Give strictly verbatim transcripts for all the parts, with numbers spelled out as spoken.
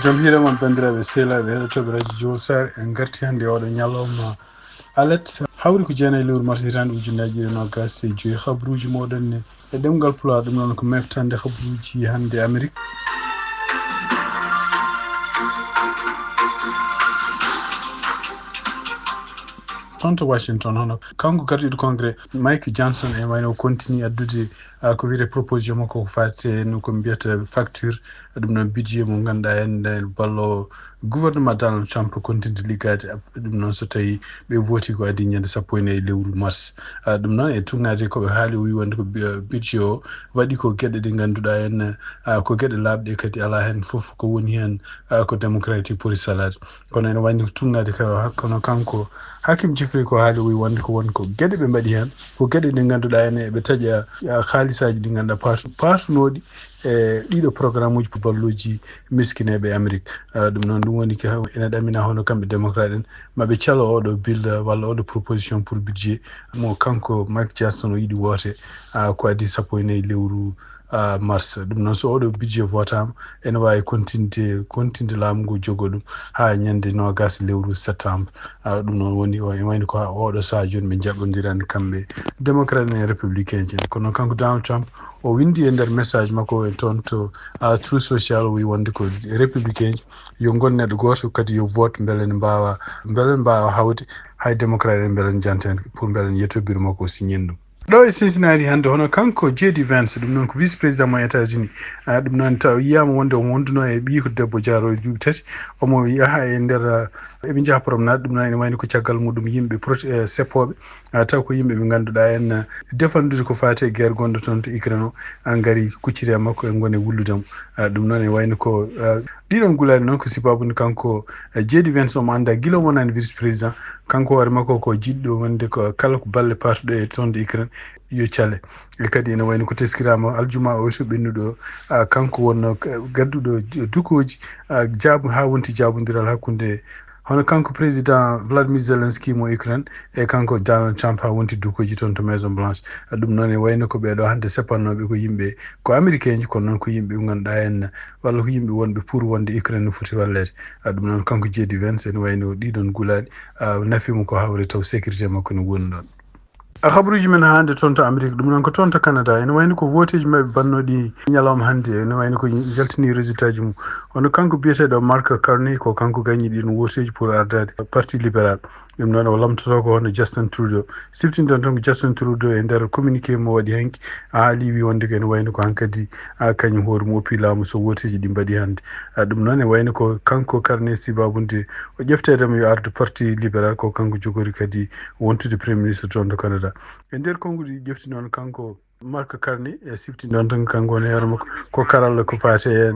Jam hiire mon, banndiraaɓe sehilaaɓe heɗotooɓe Radio Jowol Sare. En ngarti hannde oɗo ñalawma alet, hawri ko jeenayi lewru mars hitaande ujunnaji ɗiɗi e noogas e joyi. Habruuji mooɗon ne e ɗemngal Pulaar, ɗum noon ko meftande habruuji hannde Amerik. Toon to Washington, hono kanko gardiiɗo Congrès, Mike Johnson, e wayno o continue addude, ah, ko wiyetee proposition makko ko faati e no ko mbiyata facture, ɗum noon budget mo ngannduɗaa en, eh, ballo gouvernement Donald Trump continue liggaade, ɗum noon so tawii ɓe vooti ko adii ñande sappo e nayi lewru mars. Ah, ɗum noon e tugnaade ko ɓe haali, o wii wonde ko bi-, budget o waɗi ko geɗe ɗe ngannduɗaa en, ah, ko geɗe laaɓɗe kadi alaa heen fof ko woni heen, ah, ko démocratie poti salaade. Kono ene wayno tugnaade ka, kono kanko Hakim Jeffrey ko haali, o wii wonde ko won ko geɗe ɓe mbaɗi heen, ko geɗe ɗe ngannduɗaa ene ɓe taƴa, ah, haalisaaji ɗi ngannduɗaa paatu-, paatunooɗi e ɗiɗo programme uji balluuji miskineeɓe e Amérique. Ah, ɗum noon ɗum woni ko ene ɗamina hono kamɓe démocrate en maɓe calo oɗo bill, ah, walla oɗo proposition pour budget mo kanko Mike Johnson o yiɗi woote, ah, ko adii sappo e nayi lewru, ah, mars. Ɗum noon so oɗo budget votaama, ene waawi continde, continde laamu ngu jogo ɗum haa ñande noogas lewru septembre. Ah, ɗum noon woni o, e wayno ko haa oɗo sahaa jooni ɓe njaɓondirani kamɓe démocrate en e républicain en. Kono kanko Donald Trump o winndi e nder message makko e toon to, ah, Truth Social, o wii wonde ko républicain yo ngon neɗɗo gooto kadi yo vote mbele ne mbaawa, mbele ne mbaawa hawde hay démocrate en mbele ne janten pour mbele ne yetobiri makko o signin ɗum. Ɗo e Cincinnati hannde, hono kanko J D Vance, ɗum noon ko vice président mo États-Unis. Ah, ɗum noon taw yiyaama wonde omo wonduno e ɓiyiiko debbo jaaroowo duuɓi tati. Omo yaha e nder, ah, eɓe njaha promenade, ɗum noon ene wayno ko caggal muɗum yimɓe prote-, eh, seppooɓe, ah, taw ko yimɓe ɓe ngannduɗaa en, ah, defandude ko faati e guerre gonɗo toon to Ukraine o, ah, ngari kucciti e makko e ngone wullude mo. Ah, ɗum noon ene wayno ko, ah, ɗiɗon gulaali noon ko sibaabu nde kanko, eh, J D Vance omo anndaa gila o wonaani vice président. Kanko hoore makko ko jiɗɗo wonde ko kala ko balle paatuɗo e toon to Ukraine yo cale. E kadi ene wayno ko teskiraama aljuma o to ɓennuɗo, ah, kanko wonno k-, gadduɗo dukooji, ah, jaabu haa wonti jaabondiral hakkunde hono kanko président Vladimir Zelensky mo Ukraine e kanko Donald Trump haa wonti dukooji toon to Maison Blanche. Ah, ɗum noon e wayno ko ɓeeɗo hannde seppannooɓe ko yimɓe ko américain ji, kono noon ko yimɓe ɓe ngannduɗaa en walla ko yimɓe wonɓe pour wonde Ukraine no foti walleede. Ah, ɗum noon kanko J D Vance ene wayno ɗiɗon gulaali, ah, nafi mo ko hawre taw sécurité makko ne woni ɗon. A habaruuji men hannde toon to Amérique, ɗum noon ko toon to Canada. Ene wayno ko voteeji maɓɓe bannooɗi ñalawma hannde, ene wayno ko jaltini résultat ji mum. Hono kanko biyeteeɗo Mark Carney, ko kanko gañi ɗiin voteeji pour ardaade Parti Libéral. Ɗum noon o lamtoto ko hono Justin Trudeau. Siftinɗon tan ko Justin Trudeau e nder communiqué mo waɗi hanki, a haali wi wonde ko ene wayno ko hankadi, a, kañum hoore mum oppi laamu so voteeji ɗi mbaɗi hannde. A, ɗum noon e wayno ko kanko Carney sibaabu nde o ƴefteede mo yo ardu Parti Libéral, ko kanko jogori kadi wontude Premier Ministre toon to Canada. E nder konnguɗi ɗi ƴefti noon kanko Mark Carney, e sifti noon tan kanko woni hoore makko ko karalla ko faati e,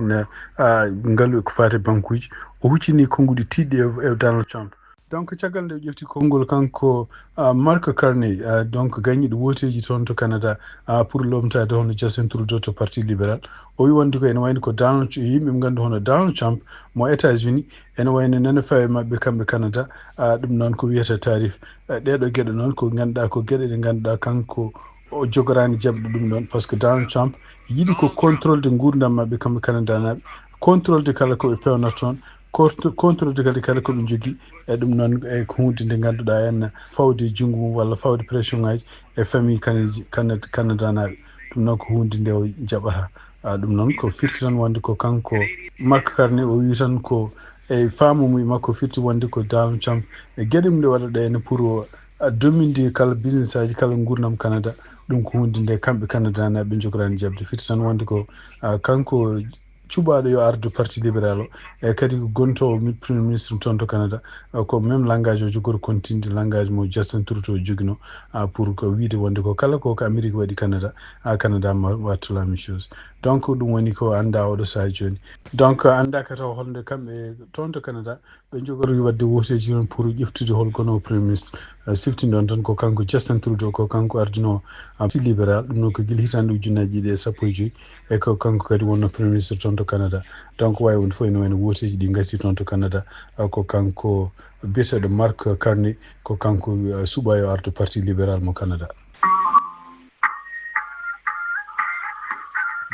a, ngalu ko faati e bankuuji. O huccini konnguɗi tiiɗɗi e, e Donald Trump. Donc caggal nde o ƴefti konngol kanko, a, Mark Carney, a, donc gañiiɗo wooteeji toon to Canada, a, pour lomtaade hono Justin Trudeau to Parti Libéral. O wi wonde ko ene wayno ko Donald, yimɓe ɓe nganndu hono Donald Trump mo États-Unis, ene wayno nana fawi maɓɓe kamɓe Canada, a, ɗum noon ko wiyata tarif. A, ɗeeɗo geɗe noon ko ngannduɗaa ko geɗe ɗe ngannduɗaa kanko o jogoraani jaɓde ɗum ɗoon, par ce que Donald Trump yiɗi ko contrôle de nguurndam maɓɓe kamɓe Canadanaaɓe, contrôle de kala ko ɓe peewnata toon, cort-, contrôle de kala, kala ko ɓe njogii. E ɗum noon e ko huunde nde ngannduɗaa en fawde junngo mum walla fawde pression ŋaaji e famille Canadi-, Canad-, Canadanaaɓe. Ɗum noon ko huunde nde o jaɓata. A, ɗum noon ko firti tan wonde ko kanko Mark Carney o wi tan ko e faamu mum makko firti wonde ko Donald Trump e geɗe mum ɗe waɗata ɗe ene pour o, a, dominde kala business aji, kala nguurndam Canada. Ɗum ko huunde nde kamɓe Canadanaaɓe njogoraani jaɓde. Firti tan wonde ko, a, kanko cuɓaaɗo yo ardu Parti Libéral o, e kadi ko gontoowo mi-, Premier Ministre toon to Canada, a, ko même langage o jogori continde langage mo Justin Trudeau joginoo, a, pour ko wiide wonde ko kala ko ko Amérique waɗi Canada, a, Canada ma wattu la même chose. Donc ɗum woni ko anndaa oɗo sahaa jooni. Donc anndaaka taw holnde kamɓe toon to Canada ɓe njogori waɗde wooteeji toon pour ƴeftude hol kono Premier Ministre. Eh, siftinɗon tan ko kanko Justin Trudeau, ko kanko ardinoo, ah, Parti Libéral, ɗum noon ko gila hitaande ujunnaji ɗiɗi e sappo e joyi, e ko kanko kadi wonno Premier Ministre toon to Canada. Donc waawi wonde fof ene wayno wooteeji ɗi ngasii toon to Canada, ah, ko kanko biyeteeɗo Mark Carney, ko kanko, ah, suɓaa yo ardu Parti Libéral mo Canada.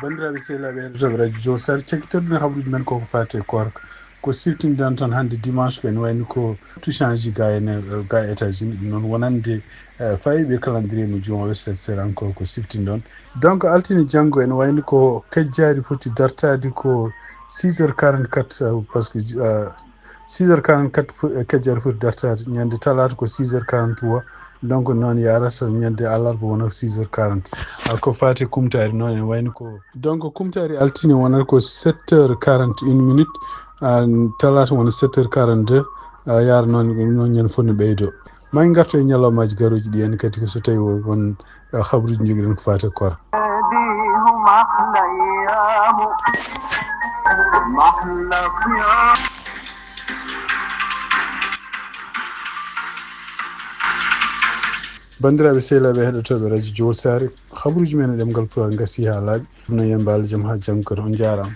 Banndiraaɓe sehilaaɓe heɗotooɓe Radio Jowol Sare, cakkitoɗen habaruuji men koko faati e koorka. Ko siftinɗen toon hannde dimanche ko ene wayni ko tout change ga ene, ga États-Unis, ɗum noon wonande, eh, fayɓe calendrier mo juin o, western encore ko siftinɗon. Donc altine janngo ene wayni ko kejjaari foti dartaade ko six heures quarante-quatre, eh, parce que, eh, six heures quarante-quatre fo-, eh, kejjaari foti dartaade. Ñande talaata ko six heures quarante-trois, donc noon yarata ñande alarba wonata six heures quarante. Ah, ko faati kumtaari noon ene wayni ko, donc kumtaari altine wonata ko sept heures quarante et une minutes, ah, talaata wona sept heures quarante-deux, ah, yara noon, noon ñande fof no ɓeydo. Ma en ngartu e ñalawmaaji garooji ɗi en kadi ko so tawi won, ah, habruuji jogiɗen ko faati e koor. Banndiraaɓe sehilaaɓe heɗotooɓe radio Jowol Saare, habruuji men e ɗemngal Pulaar ngasii haa laaɓi. Ɗum no yembaali jam haa janngo kadi, on njaaraama.